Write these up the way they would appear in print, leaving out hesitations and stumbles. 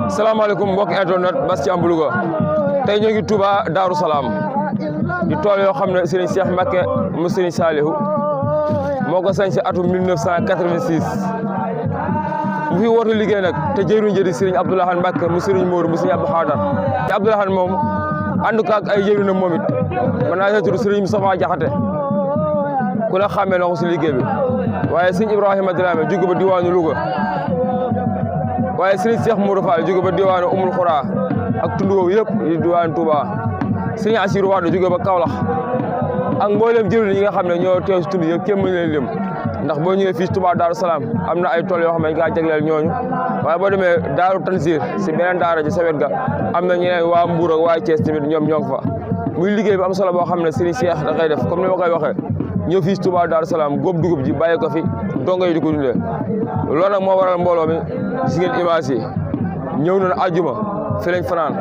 salaamaaleykum mbokk internet Bass Thiam bu Louga tey ñoo ngi Touba Darou Salam di tool yoo xam ne Serigne Cheikh Mbacké mu Serigne Saliou moo ko sañ si atum 1986 mu fi woote liggéey nag te jëruñ jëri Serigne Abdou Lahad Mbacké mu Serigne Modou mu Serigne Abdou Khadar te Abdou Lahad moom ànd ko ak ay jëruñ moom it mën naa tudd Serigne Moustapha Diakhaté ku la xàmmee na ko si liggéey bi waaye Serigne Ibrahima Dramé jóge ba diwaanu Louga waaye Serigne Cheikh Modou Fall jóge ba diwaanu Oumoul Khoura ak tund woowu yëpp di diwaanu Touba Serigne Assirou Wade jóge ba Kaolack ak mboolem jëriñ yi nga xam ne ñoo teew si tund yëpp kenn mënu leen lim ndax boo ñëwee fii Touba Darou Salam am na ay tool yoo xam ne gaa jagleel ñooñu waaye boo demee Daaru Tanzir si beneen daara ji sa wet ga am na ñeneen waa Mbour ak waa Thiès tamit ñoom ñoo ngi fa muy liggéey bi am solo boo xam ne Serigne Cheikh da koy def comme ni ma koy waxee ñëw fii Touba Darou Salam góob dugub ji bàyyi ko fi dongo yi di ko dundee loolu nag moo waral mbooloo mi si ngeen image yi ñëw nañu àjjuma fi lañ fanaan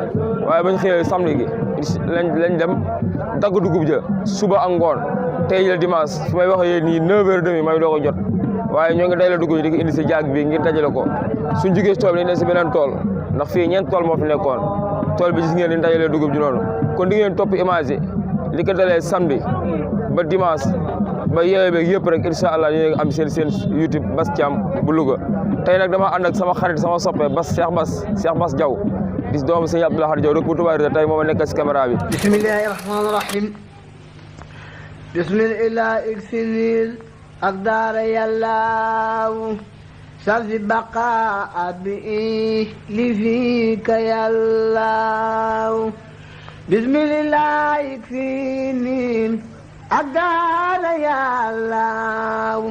waaye bañ xëyee samedi gi lañ dem dagg dugub ja suba ak ngoon tey la dimanche fi may waxee nii 9h30 may doog a jot waaye ñoo ngi dajale dugub yi di ko indi si jaag bi ngir dajale ko suñ jugee si tool bi dañ ne si beneen tool ndax fii ñeent tool moo fi nekkoon tool bi gis ngeen ni dajale dugub ji noonu kon di ngeen topp image yi li ko dalee samedi ba dimanche ba yeewee beeg yëpp rek incha allah ñu am seen YouTube Bass Thiam bu Louga tey nag dama ànd ak sama xarit sama soppe Cheikh Bass Diaw di doomu sëñ Abdou Lahad Diaw rek bu Touba tey moom a nekk si caméra bi. bismillahi rahmaani rahim bismillah iksinil ak daara yàllaaw salfi baqa abi li fika yàllaaw bismillah iksinil ak daara yàllaaw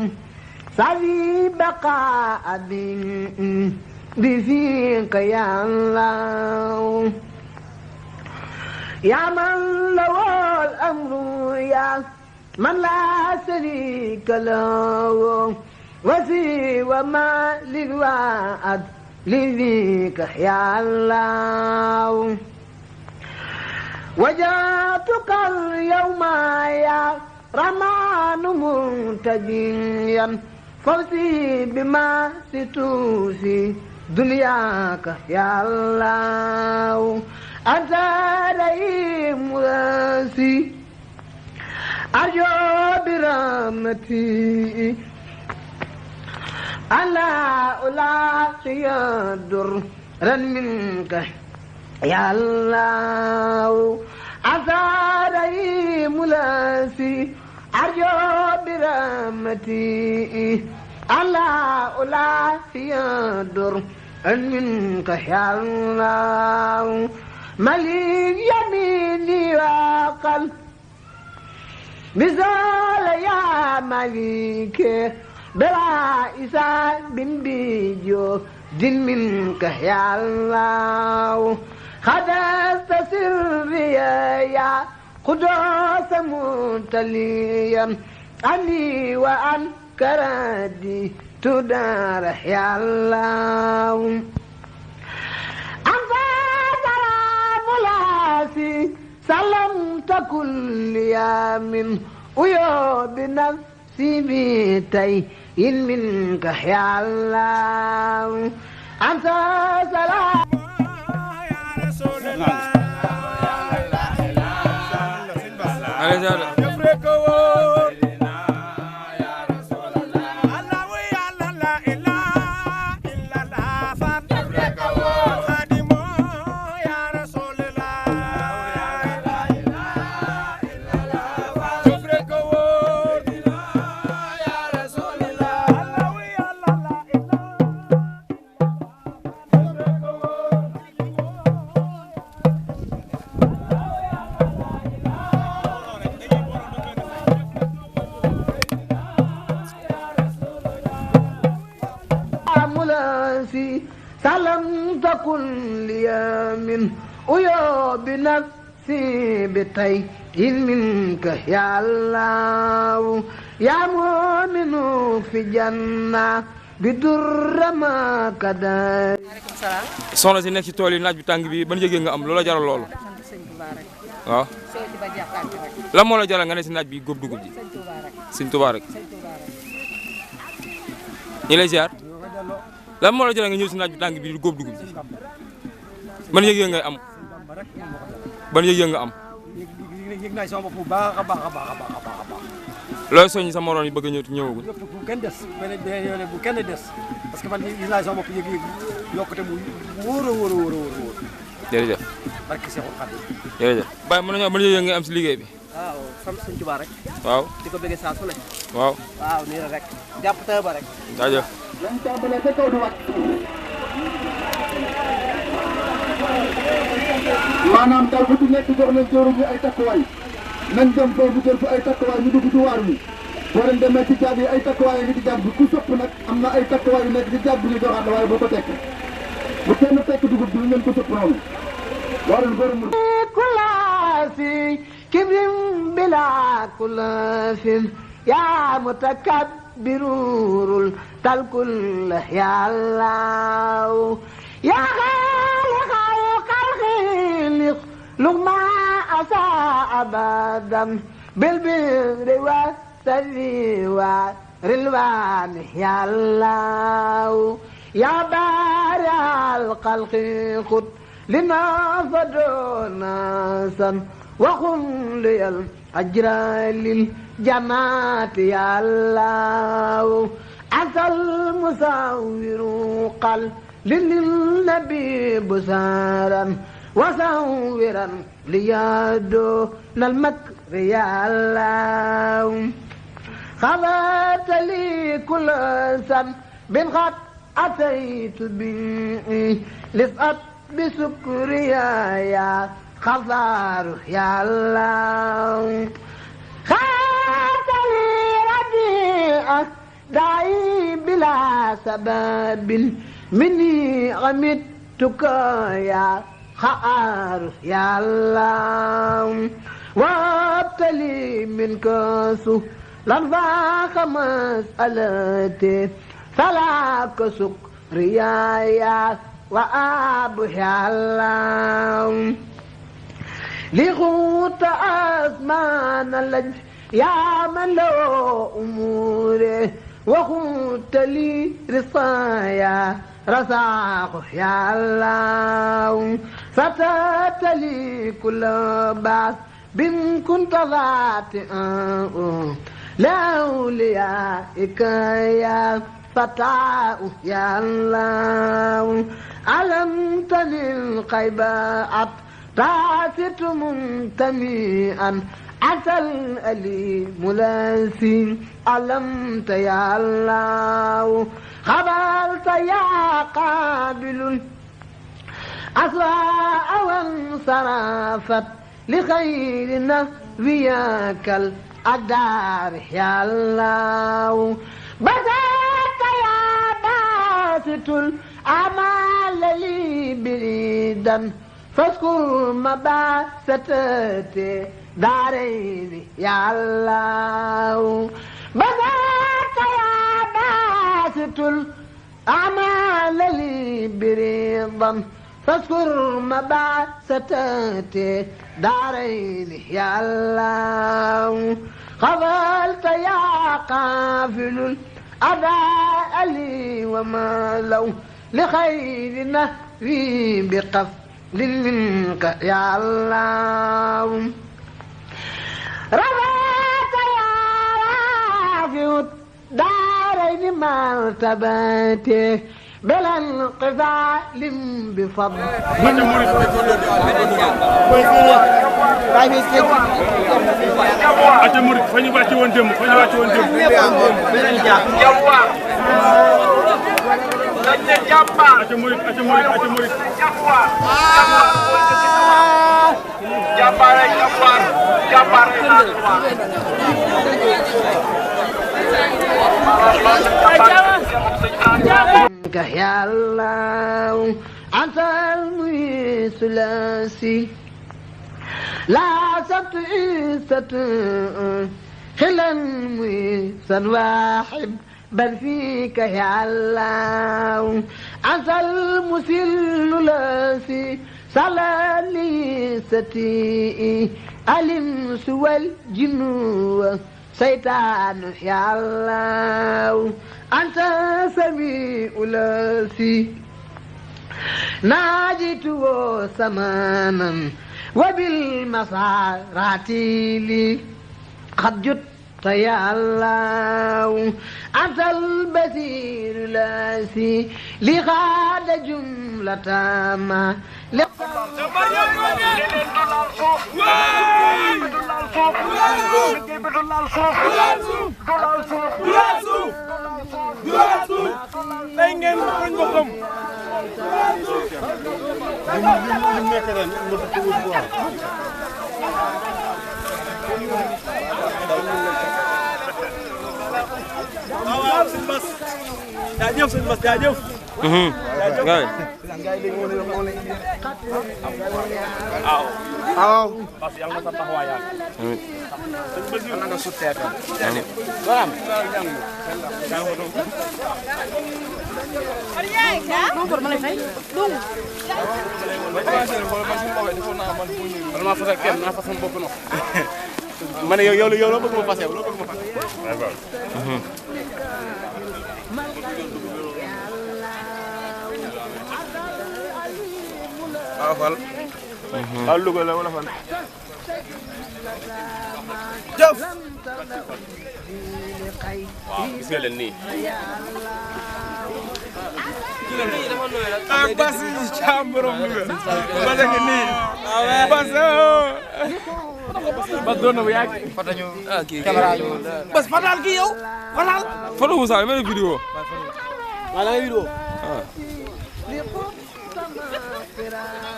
salfi baqa abi li fika yàllaaw yaa man lawal amru yaa من لا شريك له وسوى ما للوعد لذيك يا الله وجاتك اليوم يا رمان منتجيا فوزي بما ستوسي دنياك يا الله أنت رئيم راسي أرجو برحمتي ألا ألاقي درا منك يا الله أثاري ملاسي أرجو برحمتي ألا ألاقي درا منك يا الله مليك يميني وقلب مثال يا مليك بلا إسان بن بيجو دين منك يا الله خدست سري يا قدوس متليا عني وعن كردي تدار يا الله أنت سلام لاسي سلمت كل يوم ويا بنفسي بيتي منك يا الله أنت سلام يا رسول الله سلم تكن لي من ويا بنفسي بتي منك يا الله يا مؤمن في جنة بدر ما كدار. soxna si nekk ci tool yi naaj bi tàng bi ban yëgee nga am loola jaral loolu. waaw. lan moo la jaral nga ne si naaj bi góob dugub ji. sëñ Tuubaa rek. ñu lay ziar lan moo la jaral nga ñëw si naaj bi tàng bi di góob dugub ji. ban yëg-yëg ngay am ban yëg-yëg nga am yëg naa sama bopp bu baax a baax a baax a baax a baax looy soññ sa moroom yi bëgg a ñëw ñëwagul bu kenn des beneen yoon bu kenn des parce que man gis naa sama bopp yëg-yëg yokkute mu wóor a wóor a wóor a wóor jërëjëf barke Seexul Xadiim jërëjëf Baye mën nañoo ban yëg-yëg ngay am si liggéey bi waaw sant Sëñ Tuubaa rek waaw di ko bëggee saa su ne waaw waaw nii la rek jàpp tey ba rek jaajëf lañ tàmbalee ca kaw du wàcc maanaam taw bu ci nekk jox nañ jëwriñ ñi ay takkuwaay nañ dem foofu jël fa ay takkuwaay ñu dugg ci waar wi boo leen demee ci jaab yi ay takkuwaay yi ngi ci jàpp ku sopp nag am na ay takkuwaay yu nekk ci jàpp bi ñu joxaat la waaye boo ko tekk bu kenn tekk dugub bi ngeen ko sopp noonu warul góor mu kulaasi kibrim bila kulaasin yaa mutakabbirul talkul ya Allah ya خالق لغما أساء أبدا بالبر والسر والرلوان يا الله يا بارع الخلق خذ لنا فدونا سن وخن لي الأجر للجماعة يا الله أنت المصور قل للنبي بسارا وصورا ليادو المكر يا الله خبرت لي كل سن بن خط أتيت به لسأت بسكريا يا خضار يا الله خبرت لي رديئة دعي بلا سبب مني غمدتك يا خار يا الله وابتلي منك سهلا فاق مسألتي فلا كسكريا يا وأب يا الله لغوت أزمان اللج يا من له أموره وخنت لي رصايا رزاق يا الله فتات لي كل بعث بن كنت ذاتئا لأوليائك يا فتاة يا الله علمتني القيبات تعثت منتميئا أتى الأليم لاسي علمت يا الله خبرت يا قابل أسواء وانصرفت لخير نبيك الأدار يا الله بذاك يا باسط الأعمال لي بريدا فاذكر مباستي دارين يا الله بذاك يا باسط الأعمال لي بريضا فاذكر مباستي دارين يا الله قبلت يا قافل الأداء لي وما لو لخير نهري بقفل منك يا الله رفعت يا رافع الدارين مرتبته بلا انقفال بفضل ate murid fa ñu wàcce woon démb fa ñu wàcce woon démb ate murid ate murid ate murid يا الله أنت المعز الثلاثي لا ستعيسة خلا معيزا واحد بل فيك يا الله أنت المسل لاسي صلى ستي الإنس والجن سيطان يا الله أنت سميع لاسي ناجته سمانا وبالمسارات لي قد جدت يا الله أنت البصير الذي لغاد جملة ما jaajëf sëñ Bass jaajëf. waaw. Bass yàlla na sa taxawaay yàgg. yàlla na nga sutteeku. maa fas ak kenn naa fas sama bopp noonu. ma ne yow loo bëgg ma fas yow loo bëgg ma fas. waaw Fall. waaw Louga la wala fan. jëf. waaw gis nga leen nii. ah Bass Thiam borom Louga. Bass a ngi nii. Bass doon na bu yàgg. Fatañu caméra yu Bass fatal kii yow fatal. Photo Moussa ma def vidéo. maa ngi vidéo.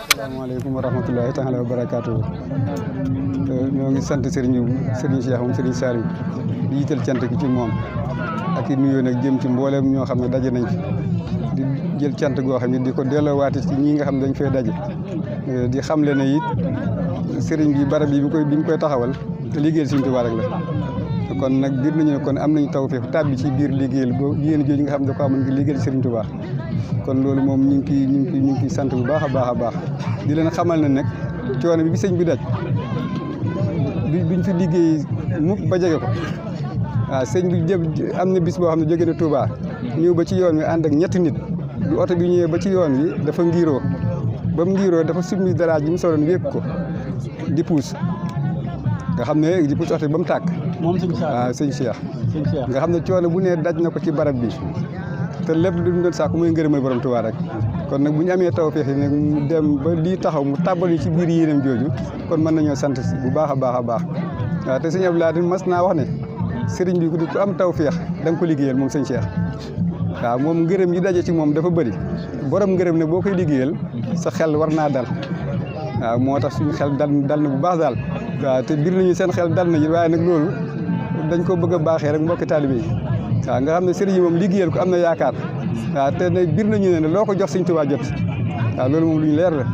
asalaamaaleykum wa rahmatulahi taala wa barakaatu. ñoo ngi sant Serigne Cheikh moom Serigne Saliou di jiital cant gi ci moom ak i nuyoo nag jëm ci mboolem ñoo xam ne daje nañ fi di jël cant goo xam ne di ko delloowaate ci ñi nga xam ne dañ fay daje di xamle ne it Serigne bi barab yi bi mu koy taxawal te liggéeyal Serigne Touba rek la. kon nag biir nañu ne kon am nañu tawfeex tàbbi ci biir liggéeyal boo yéen jooju nga xam ne da ko amoon ngi liggéeyal Serigne Touba kon loolu moom ñu ngi ciy sant bu baax a baax di leen xamal ne nag coono bi sëñ bi daj duñ fi liggéey mukk ba jege ko waaw sëñ bi am na bis boo xam ne jóge na Touba ñëw ba ci yoon wi ànd ak ñetti nit bi oto bi ñëwee ba ci yoon wi dafa ngiroo ba mu ngiroo dafa summi dara ji mu soloon wékk ko di puus nga xam ne di puus oto bi ba mu tàkk moom sëñ Cheikh waaw sëñ Cheikh nga xam ne coono bu ne daj na ko ci barab bi te lépp lu ñu doon sàkku mooy ngërëmal borom Touba rek kon nag bu ñu amee tawfeex yi nag mu dem ba lii taxaw mu tàbbal ñu ci biir yéenam jooju kon mën nañoo sant bu baax a baax waaw te sëñ Abdoulaye mas naa wax ne sëriñ bi ku am tawfeex da nga ko liggéeyal moom sëñ Cheikh waaw moom ngërëm yi daje ci moom dafa bëri borom ngërëm ne boo koy liggéeyal sa xel war naa dal waaw moo tax suñu xel dal na bu baax daal waaw te biir nañu seen xel dal na yi waaye nag loolu dañ ko bëgg a baaxee rek mbokki taalibe yi waaw nga xam ne sëriñ yi moom liggéeyal ko am na yaakaar waaw te ne biir nañu ne loo ko jox Sëriñ Tuubaa jot waaw loolu moom lu ñu leer la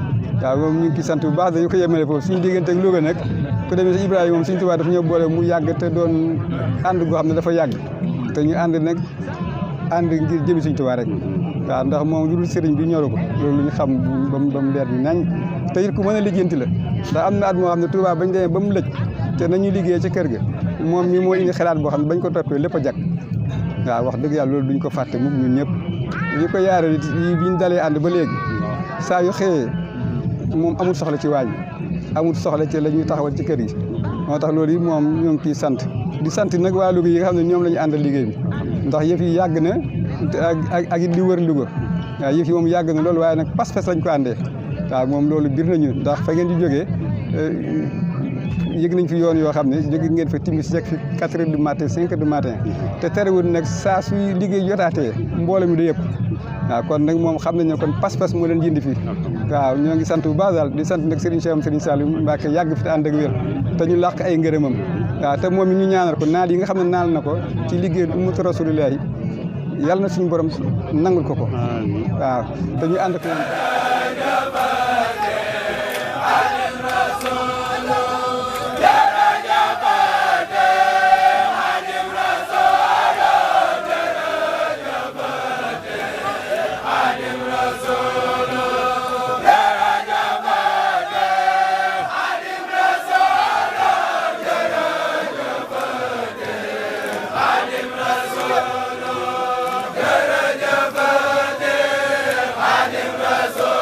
waaw moom ñu ngi ciy sant bu baax dañu ko yemale foofu suñu diggante ak Louga nag ku demee si Ibrahima moom Sëriñ Tuubaa dafa ñëw boole mu yàgg te doon ànd goo xam ne dafa yàgg te ñu ànd nag ànd ngir jëmi Sëriñ Tuubaa rek waaw ndax moom lu dul sëriñ bi ñoru ko loolu lu ñu xam ba mu leer bi nañ te it ku mën a lijjanti la ndax am na at moo xam ne Tuubaa bañ demee ba mu lëj te nañu liggéey ca kër ga moom mi moo indi xalaat boo xam ne bañ ko toppee lépp a jag waaw wax dëgg yàlla loolu duñ ko fàtte mukk ñun ñëpp li ko yaare yi biñ dalee ànd ba léegi saa yu xëyee moom amul soxla ci waañ amul soxla ci la ñuy taxawal ci kër gi moo tax loolu yi moom ñoo ngi ciy sant di sant nag waa Louga yi nga xam ne ñoom la ñu àndal liggéey bi ndax yëf yi yàgg na ak it li wër Louga waaw yëf yi moom yàgg na loolu waaye nag pas-pas lañ ko àndee waaw moom loolu bir nañu ndax fa ngeen di jógee yëg nañ fi yoon yoo xam ne jóge ngeen fa timis yegg fi 4 heures du matin 5 heures du matin te terewul nag saa suy liggéey jotaatee mbooloo mi du yëpp waaw kon nag moom xam nañ ne kon pas-pas moo leen jindi fii waaw ñoo ngi sant bu baax daal di sant nag Serigne Cheikh Serigne Saliou Mbacké yàgg fi te ànd ak wér te ñu làq ay ngërëmam waaw te moom it ñu ñaanal ko naal yi nga xam ne naal na ko ci liggéey ummatu rasulillahi yàlla na suñu borom nangul ko waaw te ñu ànd ko Rasul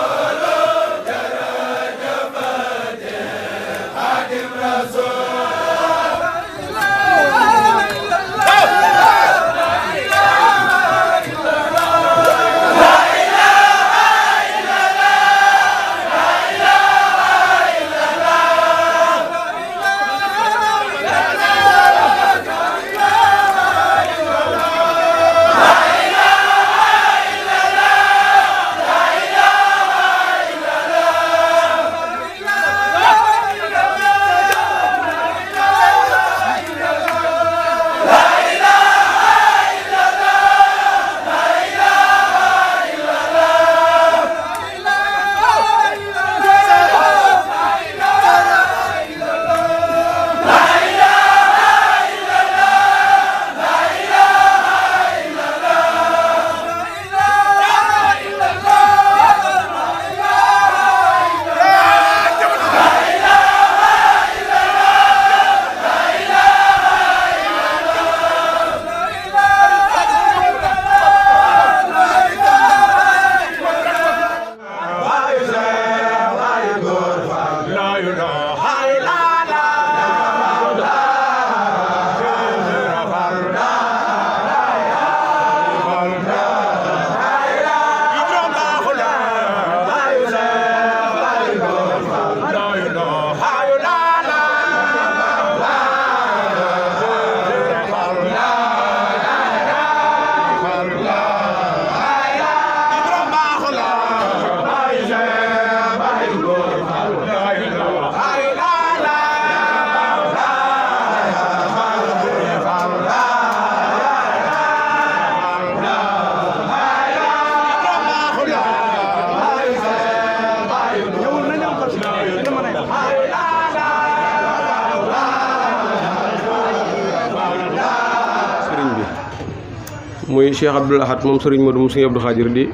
muy Cheikh Abdoul Ahad moom sëriñ Modou mu sëriñ Abdou Khadir di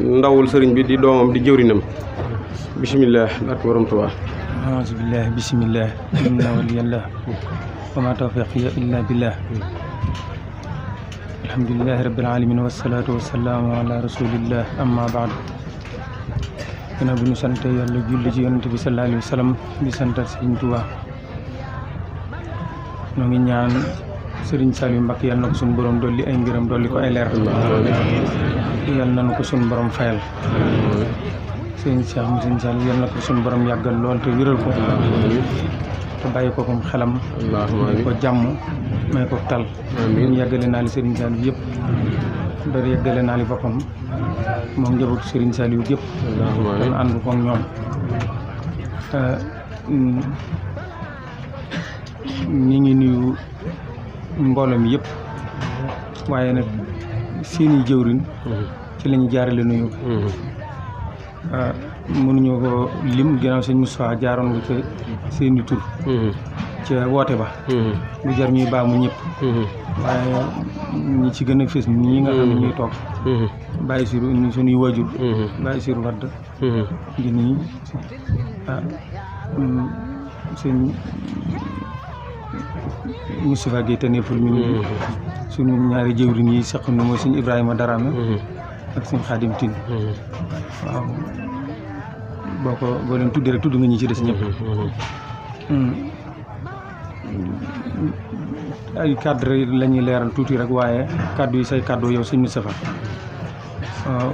ndawul sëriñ bi di doomam di jëwrinam bisimilah barke borom Tuubaa aousubillah bisimillah inna waliyallah wa ma tawfiqiya illa billah alhamdulillahi rabbil alamin wassalatu wassalamu ala rasulillah amma baad ginnaaw bi ñu sant yàlla julli ci yonent bi sallallahu alayhi wa sallam di santal sëriñ Tuubaa ñoo ngi ñaan sëriñ Saliou Mbacké yàlla na ko suñu borom dolli ay ngërëm dolli ko ay leer yàlla na ko suñu borom fayal sëriñ Cheikh mu sëriñ Saliou yàlla na ko suñu borom yàggal lool te wéral ko te bàyyi ko comme xelam may ko jàmm may ko tal ñu yàggale naa li sëriñ Saliou yëpp bari yàggale naa li boppam moom njabootu sëriñ Saliou yëpp kon ànd ko ak ñoom ñi ngi nuyu mbooloo mi yëpp waaye nag seeni jëwriñ ci la ñu jaarale nuyu mënuñoo ko lim ginnaaw sëñ Moustapha jaaroon nga ca seeni tur ca woote ba lu jar ñuy baamu ñëpp waaye ñi ci gën a fës ñi nga xam ne ñuy toog bàyyi siru ñu suñuy waajur bàyyi siru wadd ngi nii sëñ Moustapha Guèye Tanéful mi ngi suñu ñaari jëwriñ yi sax na mooy sëñ Ibrahima Darame ak sëñ Xaadim Tine waaw boo leen tuddee rek tudd nga ñi ci des ñëpp ay cadre la ñuy leeral tuuti rek waaye kaddu yi say kaddu yow sëñ Moustapha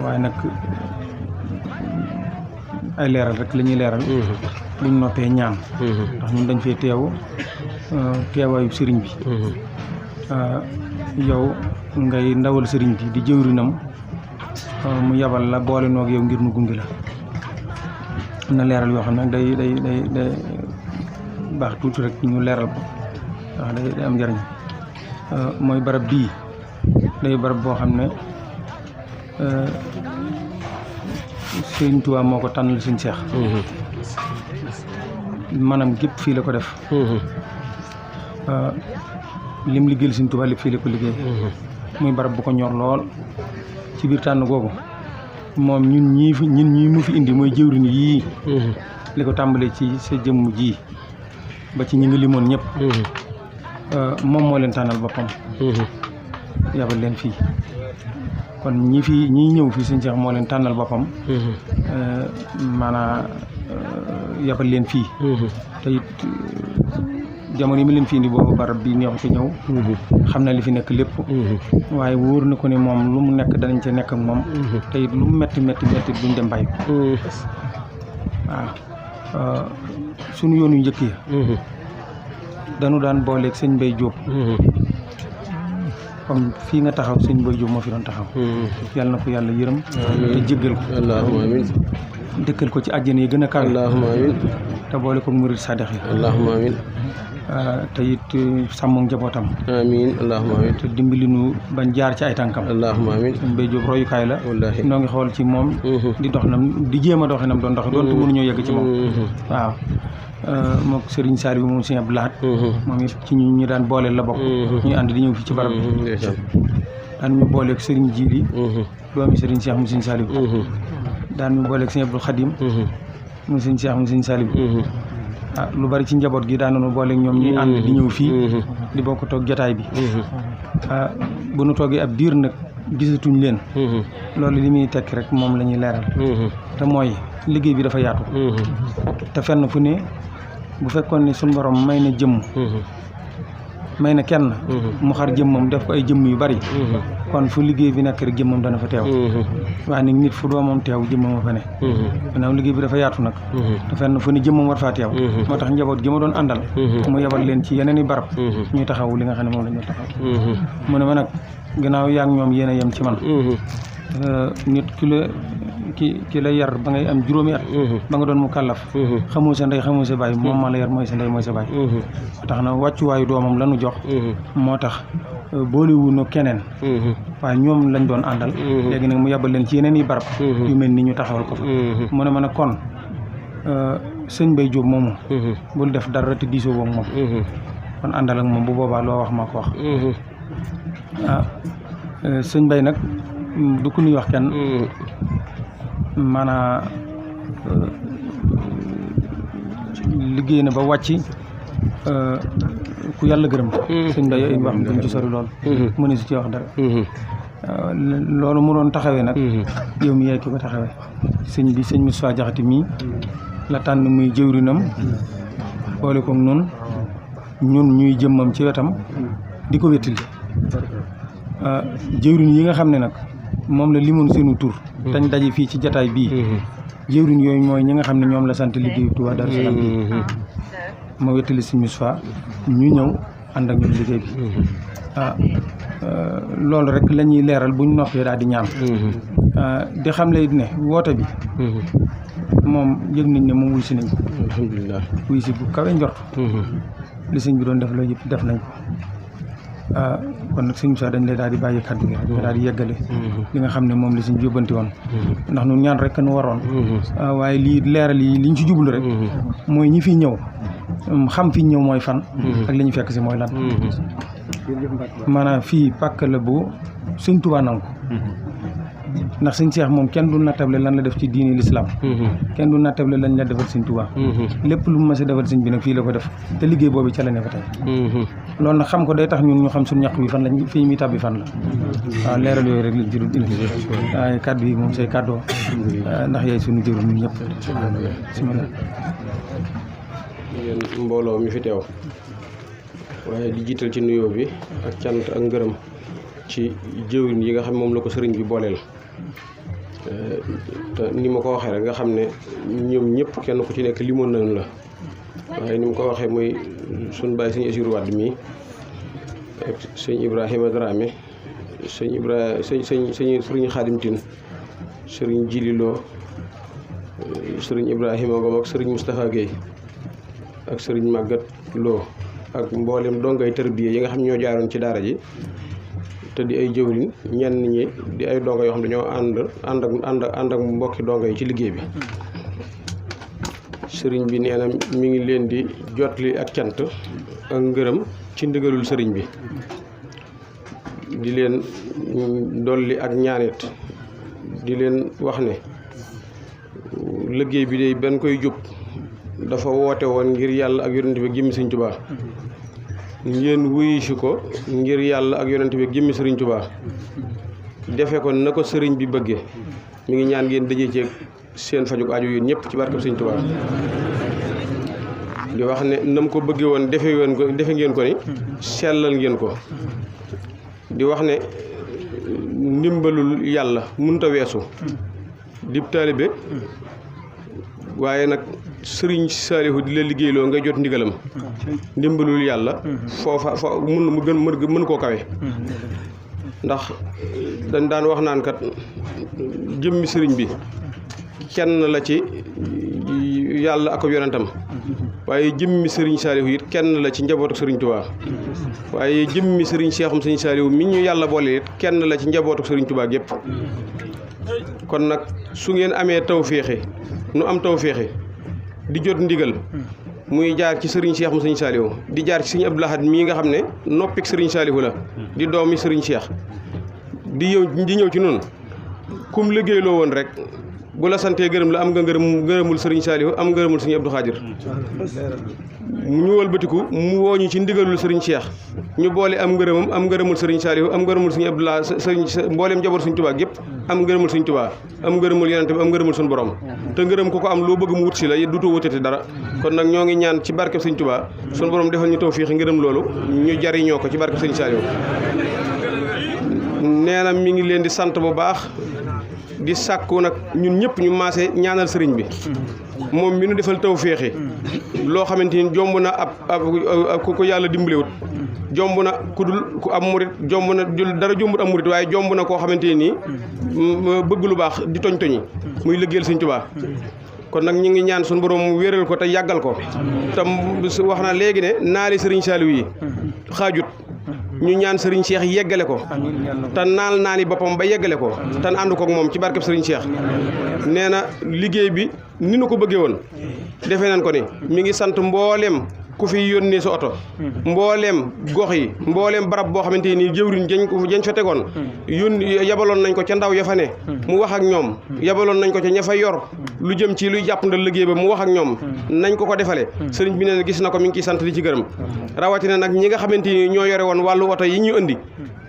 waaye nag ay leeral rek la ñuy leeral buñ noppee ñaan ndax ñun dañ fee teewaayu sëriñ bi yow ngay ndawal sëriñ bi di jëwrinam mu yabal la boole noog yow ngir nu gunge la am na leeral yoo xam ne day baax tuuti rek ñu leeral ko ndax day am njariñ mooy barab bii day barab boo xam ne sëriñ Tuubaa moo ko tànnal sëriñ Seex maanaam gépp fii la ko def lim liggéeyal sëriñ Tuubaa lépp fii la ko liggéey muy barab bu ko ñor lool ci biir tànn googu moom ñun ñii mu fi indi mooy jëwriñ yii li ko tàmbalee ci sa jëmm ji ba ci ñi nga limoon ñëpp moom moo leen tànnal boppam yabal leen fii kon ñii ñëw fii sëriñ Seex moo leen tànnal boppam maanaam yabal leen fii te it jamono yi mi leen fi indi boobu barab bi neexu ci ñëw xam na li fi nekk lépp waaye wóor na ko ne moom lu mu nekk danañ ca nekk ak moom te it lu mu metti duñ dem bàyyi ko waaw suñu yoon yu njëkk ya dañu daan booleeg sëñ Mbay Jóob comme fii nga taxaw sëñ Mbay Jóob moo fi doon taxaw yàlla na ko yàlla yërëm te jéggal ko allahumma amiin dëkkal ko ci àjjana yi gën a kawe allahumma amiin te boole ko murid sadex yi allahumma amiin te it sàmm njabootam amiin allahumma amiin te dimbali nu bañ jaar ci ay tànkam allahumma amiin sëñ Mbay Jóob royukaay la wallaahi noo ngi xool ci moom di dox nam di jéem a doxee nam doon doxe doonte mënuñoo yegg ci moom waaw mook Serigne Saliou moom sëñ Abdou Lahad moom it ci ñu daan booleel la bokk ñuy ànd di ñëw fii ci barab bi daan ñu booleeg Serigne Djili doomi Serigne Cheikh mu sëñ Saliou daan ñu booleeg sëñ Abdou Khadim mu sëñ Cheikh mu sëñ Saliou lu bari ci njaboot gi daan nañu booleeg ñoom ñuy ànd di ñëw fii di bokk toog jotaay bi bu nu toogee ab diir nag gisatuñ leen loolu li muy tekki rek moom la ñuy leeral te mooy liggéey bi dafa yaatu te fenn fu ne bu fekkoon ne suñu borom may na jëmm may na kenn mu xar jëmmam def ko ay jëmm yu bari kon fu liggéey bi nekk rek jëmmam dana fa teew waaye nag nit fu doomam teew jëmmam fa ne gannaaw liggéey bi dafa yaatu nag te fenn fu ne jëmmam war faa teew moo tax njaboot gi ma doon àndal mu yebal leen ci yeneen i barab ñuy taxawu li nga xam ne moom la ñu taxaw mu ne ma nag gannaaw yaa ngi ñoom yéen a yem ci man nit ki la yar ba ngay am juróomi at ba nga doon mu kàllaf xamoo sa ndey xamoo sa baay moom maa la yar mooy sa ndey mooy sa baay tax na wàccuwaayu doomam lanu jox moo tax boolewuñu keneen waaye ñoom lañ doon àndal léegi nag mu yàbbal leen ci yeneen i barab yu mel ni ñu taxawal ko fa mu ne ma ne kon sëñ Mbay Jóob moomu bul def dara te diisoo woog moom kon àndal ak moom bu boobaa loo wax maa ko wax sëñ Bay nag du ku ñuy wax kenn maanaam liggéey na ba wàcc ku yàlla gërëm sëñ Bay ay wax duñ ci sori lool mënu si ci wax dara loolu mu doon taxawee nag yow mi yaay ki ko taxawee sëñ bi sëñ Moustapha Diakhaté mii la tànn muy jëwrinam boole ko ñun ñuy jëmmam ci wetam di ko wéttali jëwrin yi nga xam ne nag moom la limoon seenu tur tañ daje fii ci jataay bii jëwrin yooyu mooy ñi nga xam ne ñoom la sant liggéeyu Touba Darou Salam bi ma wéttali sëñ Moustapha ñu ñëw ànd ak ñun liggéey bi loolu rek la ñuy leeral buñ noppee daal di ñaan di xam le ne woote bi moom yëg nañ ne moom wuy si nañ ko alhamdulilah wuy si bu kawe njort li sëñ bi doon def loolu yëpp def nañ ko kon nag sëñ Moussa dañ lay daal di bàyyi kàddu gi rek nga daal di yeggale li nga xam ne moom la sëñ bi yóbbanti woon ndax ñun ñaan rek nu waroon waaye lii leeral yi liñ ci jublu rek mooy ñi fi ñëw xam fi ñëw mooy fan ak li ñu fekk si mooy lan maanaam fii pàkk la bu sëñ Tuubaa nangu ndax sëñ Cheikh moom kenn du nattable lan la def ci diini lislaam kenn du nattable lañ la defal sëñ Tuubaa lépp lu mu mës a defal sëñ bi nag fii la ko def te liggéey boobu ca la ne fa tey loolu nag xam ko day tax ñun ñu xam suñu ñaq bi fan lañ fii mi tàbbi fan la waaw leeral yooyu rek lañ ci doon indi waaye kàddu yi moom say kàddoo ndax yaay suñu jëru ñun ñëpp bismillah yéen mbooloo mi fi teew waaye di jiital ci nuyoo bi ak cant ak ngërëm ci jëwriñ yi nga xam moom la ko sëriñ bi booleel te ni ma ko waxee rek nga xam ne ñoom ñëpp kenn ku ci nekk limoon nañ la waaye ni ma ko waxee muy suñ bàyyi sëñ Asiru Wàdd mii ak sëñ Ibrahima Dramé sëriñ Xaadim Tine sëriñ Jililoo sëriñ Ibrahima Ngom ak sëriñ Moustapha Guèye ak sëriñ Maguette Lo ak mboolem dongay tërbiye yi nga xam ñoo jaaroon ci daara ji te di ay jëwriñ ñenn ñi di ay dongo yoo xam ne dañoo ànd ak mbokki dongo yi ci liggéey bi sëriñ bi nee na mi ngi leen di jotli ak cant ak ngërëm ci ndigalul sëriñ bi di leen dolli ak ñaanit di leen wax ne liggéey bi de benn koy jub dafa woote woon ngir yàlla ak yonent bi jëmmi sëriñ Tuubaa ngeen wuyu si ko ngir yàlla ak yonent bi jëmmi sëriñ Tuubaa defe ko na ko sëriñ bi bëggee mi ngi ñaan ngeen dajee ci seen fajuk aju yéen ñëpp ci barkeb sëriñ Tuubaa di wax ne nam ko bëggee woon defe ngeen ko ni sellal ngeen ko di wax ne ndimbalul yàlla munta weesu dib taalibe waaye nag sëriñ Saalihu di la liggéeyloo ngay jot ndigalam ndimbalul yàlla foofa mën koo kawe ndax dañ daan wax naan kat jëmmi sëriñ bi kenn la ci yàlla ak yonentam waaye jëmmi sëriñ Saalihu it kenn la ci njabootu sëriñ Tuubaa waaye jëmmi sëriñ Seexum sëriñ Saalihu mi ñu yàlla boole it kenn la ci njabootu sëriñ Tuubaa gépp kon nag su ngeen amee tawféexe nu am tawféexe di jot ndigal muy jaar ci sëriñ Cheikh mu sëriñ Saalihu di jaar ci sëriñ Abdou Lahad mii nga xam ne noppik sëriñ Saalihu la di doomi sëriñ Cheikh di ñëw ci noonu kum liggéeyloo woon rek bu la santee gërëm la am nga ngërëmul sëriñ Saalihu am ngërëmul sëriñ Abdou Khadir ñu wëlbatiku mu wooñu ci ndigalul sëriñ Cheikh ñu boole am ngërëmul sëriñ Saalihu am ngërëmul sëriñ Abdou Lahad mbooleem njaboot sëriñ Tuubaa gépp am ngërëmul sëriñ Tuubaa am ngërëmul yonent bi am ngërëmul suñu borom te ngërëm ko am loo bëgg mu wut si la dutoo wutati dara kon nag ñoo ngi ñaan ci barkeb sëriñ Tuubaa suñu borom defal ñu tawfiix ngërëm loolu ñu jariñoo ko ci barkeb sëriñ Saalihu nee na mi ngi leen di sant bu baax di sàkku nag ñun ñëpp ñu maase ñaanal sëriñ bi moom mi nu defal tawféexe loo xamante ni jomb na ab ku ko yàlla dimbalewut jomb na ku am murit jomb na dara jombut am murit waaye jomb na koo xamante nii bëgg lu baax di toñ-toñi muy liggéeyal sëriñ Tuubaa kon nag ñu ngi ñaan suñu borom wéral ko te yàggal ko tam wax na léegi ne naali sëriñ Saalihu yi xaajut ñu ñaan sëriñ Cheikh yeggale ko te naali boppam ba yeggale ko te ànd ko ak moom ci barkeb sëriñ Cheikh nee na liggéey bi ni nu ko bëggee woon defee nañ ko ni mi ngi sant mbooleem ku fi yónnee sa oto mbooleem gox yi mbooleem barab boo xamante nii jëwriñ jañ fa tegoon yabaloon nañ ko ca ndaw ya fa ne mu wax ak ñoom yabaloon nañ ko ca ña fa yor lu jëm ci luy jàppandal liggéey ba mu wax ak ñoom nañ ko defale sëriñ bi nee na gis na ko mi ngi ciy sant di ci gërëm rawatina nag ñi nga xamante ni ñoo yore woon wàllu oto yi ñu indi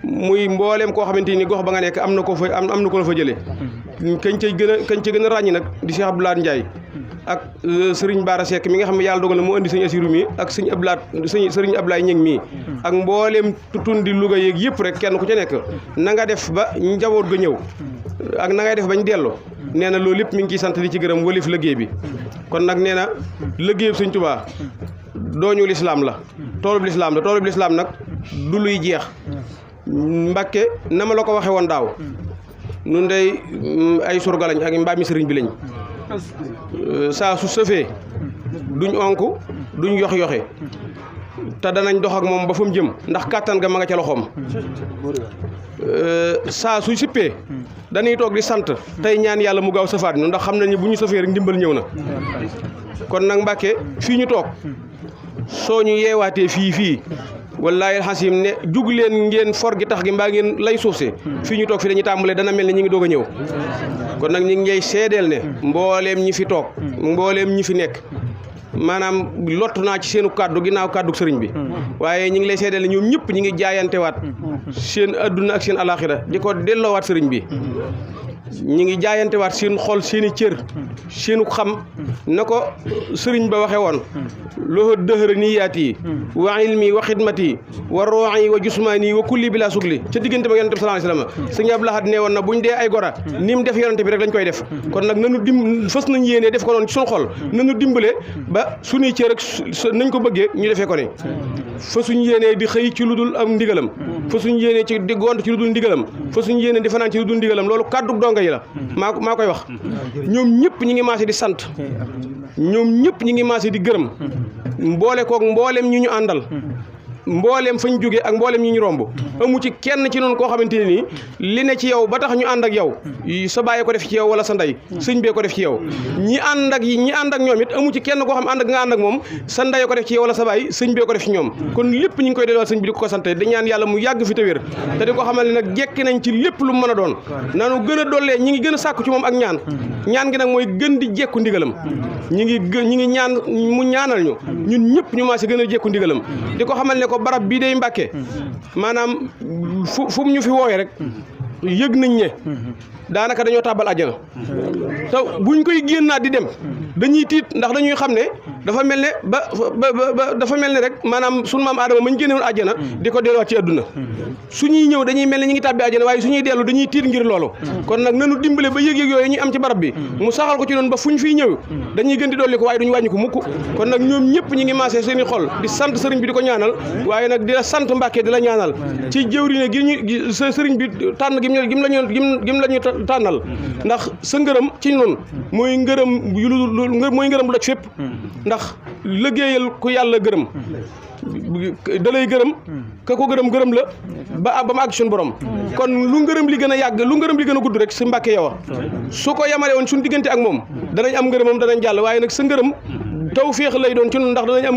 muy mbooleem koo xamante ni gox ba nga nekk am na ko la fa jëlee kañ ci gën a ràññi nag di Cheikh Abdoulaye Ndiaye ak sëriñ Bara Seck mi nga xam ne yàlla dogal na mu indi sëñ Assirou mi ak sëñ Abdoulaye Ñeng mii ak mbooleem tundi Louga yeeg yëpp rek kenn ku ci nekk na nga def ba njaboot ga ñëw ak na ngay def bañ dellu nee na loolu lépp mi ngi ciy sant di ci gërëm walif liggéey bi kon nag nee na liggéeyub sëñ Tuubaa dooñu lislaam la toolub lislaam nag du luy jeex Mbàkke na ma la ko waxe woon daaw nun day ay surga lañ ak mbaami sëriñ bi lañ saa su sëfee duñ onk duñ yoxe te danañ dox ak moom ba fa mu jëm ndax kàttan ga ma nga ca loxoom saa su sippee dañuy toog di sant tey ñaan yàlla mu gaaw sëfaat ñu ndax xam nañu bu ñu sëfee rek ndimbal ñëw na kon nag Mbàkke fii ñu toog soo ñu yeewaatee fii wallaahi xasim ne jug leen ngeen for gi tax gi mbaa ngeen lay suuf si fii ñu toog fi dañuy tàmbalee dana mel ne ñi ngi doog a ñëw kon nag ñi ngi ñey seedeel ne mbooleem ñi fi toog mbooleem ñi fi nekk maanaam lott naa ci seenu kàddu ginnaaw kàddu sëriñ bi waaye ñi ngi lay seedeel ne ñoom ñëpp ñi ngi jaayantewaat seen adduna ak seen alaxira di ko delloowaat sëriñ bi ñi ngi jaayantewaat seen xol seeni cër seenu xam na ko sëriñ ba waxe woon loxo dëhëra niyaat yi wa ilmi wa xidmati wa rooxi wa jusmaani wa kulli bi laa sugli ca diggante ba yonente bi sallallahu alayhi wasallam sëñ Abdou Lahad nee woon na buñ dee ay gora ni mu def yonente bi rek lañ koy def kon nag nanu fas nañ yéenee def ko noonu ci suñu xol nanu dimbale ba suñuy cër rek nañ ko bëggee ñu defee ko ne fa suñ yéenee di xëy ci lu dul am ndigalam fa suñ yéenee ci di gont ci lu dul ndigalam fa suñ yéenee di fanaan ci lu dul ndigalam loolu kàddu donga yi la maa koy wax ñoom ñëpp ñi ngi maase di sant ñoom ñëpp ñi ngi maase di gërëm mboole koog mboolem ñi ñu àndal mbooleem fañ jógee ak mbooleem ñi ñu romb amu ci kenn ci noonu koo xamante ne nii li ne ci yow ba tax ñu ànd ak yow sa bàyyi ko def ci yow wala sa ndey sëñ bee ko def ci yow ñi ànd ak ñoom it amu ci kenn koo xam ànd ak nga ànd ak moom sa ndey ko def ci yow wala sa bàyyi sëñ bee ko def ci ñoom kon lépp ñu ngi koy delluwaat sëñ bi di ko sant di ñaan yàlla mu yàgg fi te wér te di ko xamal ne nag jekki nañ ci lépp lu mu mën a doon nanu gën a dollee ñi ngi gën a sàkku ci moom ak ñaan gi nag mooy gën di jekku ndigalam ñi ngi ñaan mu ñaanal ñu ñun ñëpp ñu maa si gën a jekku ndigalam di ko xamal ne ko barab bii day Mbàkke maanaam fu mu ñu fi wooye rek yëg nañ ne daanaka dañoo tàbbal àjjana te buñ koy génnaat di dem dañuy tiit ndax dañuy xam ne dafa mel ne ba dafa mel ne rek maanaam sunu maam Aadama mañ génne woon àjjana di ko delluwaat ci àdduna suñuy ñëw dañuy mel ne ñi ngi tàbbi àjjana waaye suñuy dellu dañuy tiit ngir loolu kon nag nanu dimbale ba yëg-yëg yooyu ñuy am ci barab bi mu saxal ko ci noonu ba fuñ fiy ñëw dañuy gën di dolli ko waaye duñu wàññi ko mukk kon nag ñoom ñëpp ñi ngi maasee seen i xol di sant sëriñ bi di ko ñaanal waaye nag di la sant Mbàkke di la ñaanal ci jëwriñ gi ñu sëriñ bi tànn gim lañu tànnal ndax sa ngërëm ci noonu mooy ngërëm mooy ngërëm lu daj fépp ndax liggéeyal ku yàlla gërëm da lay gërëm ka ko gërëm la ba mu àgg suñu borom kon lu ngërëm li gën a yàgg lu ngërëm li gën a gudd rek si Mbàkke yow su ko yamale woon suñu diggante ak moom danañ am ngërëmam danañ jàll waaye nag sa ngërëm tawféex lay doon ci ñun ndax danañ am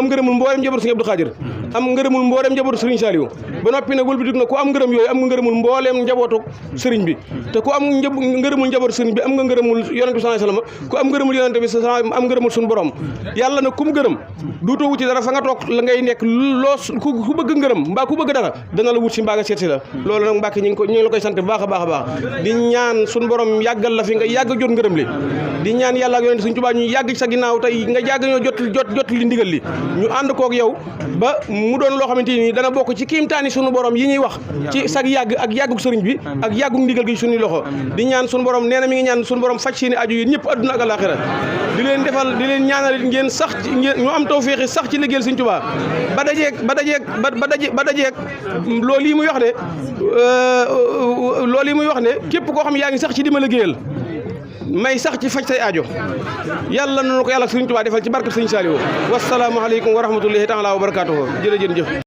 ngërëmul mbooleem njabootu Sëriñ Abdou Khadir am ngërëmul mbooleem njabootu Sëriñ Saliou ba noppi nag wëlbatiku na ku am ngërëm yooyu am nga ngërëmul mbooleem njabootu sëriñ bi te ku am ngërëmul njabootu sëriñ bi am nga ngërëmul yonent bi sallallahu alayhi wasallam ku am ngërëmul yonent bi am ngërëmul suñu borom yàlla nag ku mu gërëm duutoo wuti dara fa nga toog la ngay nekk ku bëgg ngërëm mbaa ku bëgg dara dana la wut si mbaa nga seet si la loolu nag Mbàkke ñu ngi la koy sant baax a baax di ñaan suñu borom yàggal la fi nga yàgg jot ngërëm li di ñaan yàlla ak yonent Sëriñ Tuubaa ñu yàgg sa ginnaaw tey nga jàgg ñoo jot li ndigal li ñu ànd koog yow ba mu doon loo xamante ni dana bokk ci kiimtaani sunu borom yi ñuy wax ci sag yàgg ak yàggug sëriñ bi ak yàggug ndigal gi suñuy loxo di ñaan sunu borom nee na mi ngi ñaan sunu borom faj seeni aju yi ñëpp adduna ak alaxira di leen ñaanal ngeen sax ñu am tawféexi sax ci liggéeyal Sëriñ Tuubaa ba dajeeg loolu yi muy wax ne képp koo xam yaa ngi sax ci di ma liggéeyal may sax ci faj say aajo yàlla noonu ko yàlla Sëriñ Tuubaa defal ci barke Sëriñ Saliou wassalaamu aleykum wa rahmatullahi taala wa barakaatuhu jërëjëf